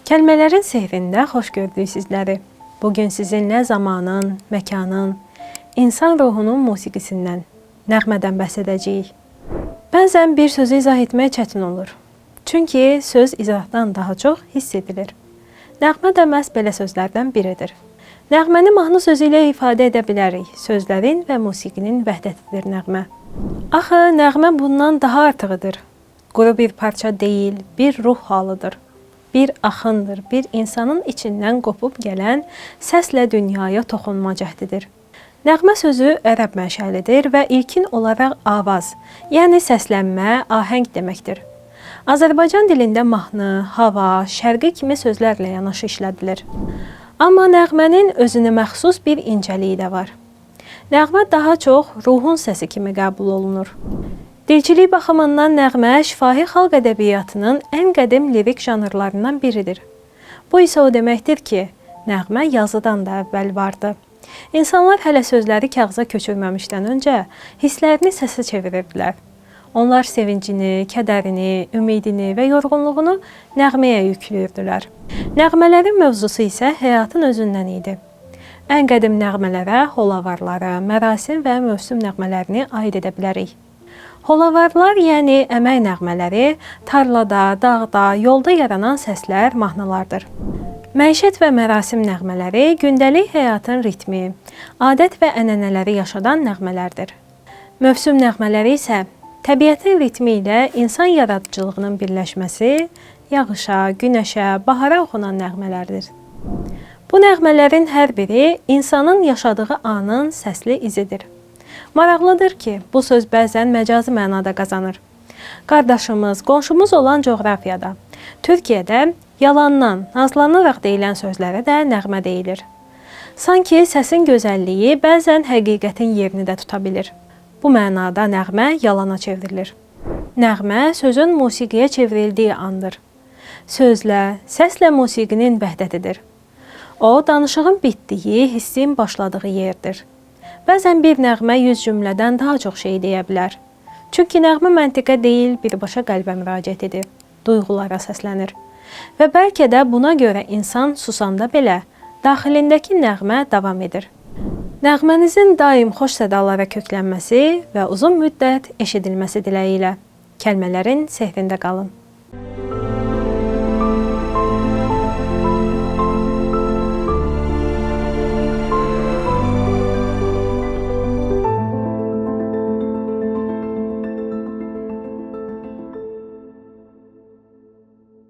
Kəlmələrin sehrində xoş gördük sizləri. Bugün sizinlə zamanın, məkanın, insan ruhunun musiqisindən, nəğmədən bəhs edəcəyik. Bəzən bir sözü izah etmək çətin olur. Çünki söz izahdan daha çox hiss edilir. Nəğmə də məhz belə sözlərdən biridir. Nəğməni mahnı sözü ilə ifadə edə bilərik. Sözlərin və musiqinin vəhdətidir nəğmə. Axı nəğmə bundan daha artığıdır. Quru bir parça deyil, bir ruh halıdır. Bir axındır, bir insanın içindən qopub gələn səslə dünyaya toxunma cəhdidir. Nəğmə sözü ərəb mənşəlidir və ilkin olaraq avaz, yəni səslənmə, ahəng deməkdir. Azərbaycan dilində mahnı, hava, şərqi kimi sözlərlə yanaşı işlədilir. Amma nəğmənin özünə məxsus bir incəliyi də var. Nəğmə daha çox ruhun səsi kimi qəbul olunur. Dilçilik baxımından nəğmə şifahi xalq ədəbiyyatının ən qədim lirik janrlarından biridir. Bu isə o deməkdir ki, nəğmə yazıdan da əvvəl vardı. İnsanlar hələ sözləri kağıza köçürməmişdən öncə hisslərini səsə çevirirdilər. Onlar sevincini, kədərini, ümidini və yorğunluğunu nəğməyə yükləyirdilər. Nəğmələrin mövzusu isə həyatın özündən idi. Ən qədim nəğmələrə holavarları, mərasim və mövsüm nəğmələrini aid edə bilərik. Holavarlar, yəni əmək nəğmələri, tarlada, dağda, yolda yaranan səslər, mahnılardır. Məişət və mərasim nəğmələri gündəlik həyatın ritmi, adət və ənənələri yaşadan nəğmələrdir. Mövsüm nəğmələri isə təbiətin ritmi ilə insan yaradıcılığının birləşməsi, yağışa, günəşə, bahara oxunan nəğmələrdir. Bu nəğmələrin hər biri insanın yaşadığı anın səsli izidir. Maraqlıdır ki, bu söz bəzən məcazi mənada qazanır. Qardaşımız, qonşumuz olan coğrafiyada, Türkiyədə yalandan, nazlanaraq deyilən sözlərə də nəğmə deyilir. Sanki səsin gözəlliyi bəzən həqiqətin yerini də tuta bilir. Bu mənada nəğmə yalana çevrilir. Nəğmə sözün musiqiyə çevrildiyi andır. Sözlə, səslə musiqinin vəhdətidir. O, danışığın bitdiyi, hissin başladığı yerdir. Bəzən bir nəğmə 100 cümlədən daha çox şey deyə bilər. Çünki nəğmə məntiqə deyil, birbaşa qəlbə müraciət edir, duyğulara səslənir. Və bəlkə də buna görə insan susanda belə daxilindəki nəğmə davam edir. Nəğmənizin daim xoş sədalara köklənməsi və uzun müddət eşidilməsi diləyi ilə kəlmələrin sehrində qalın.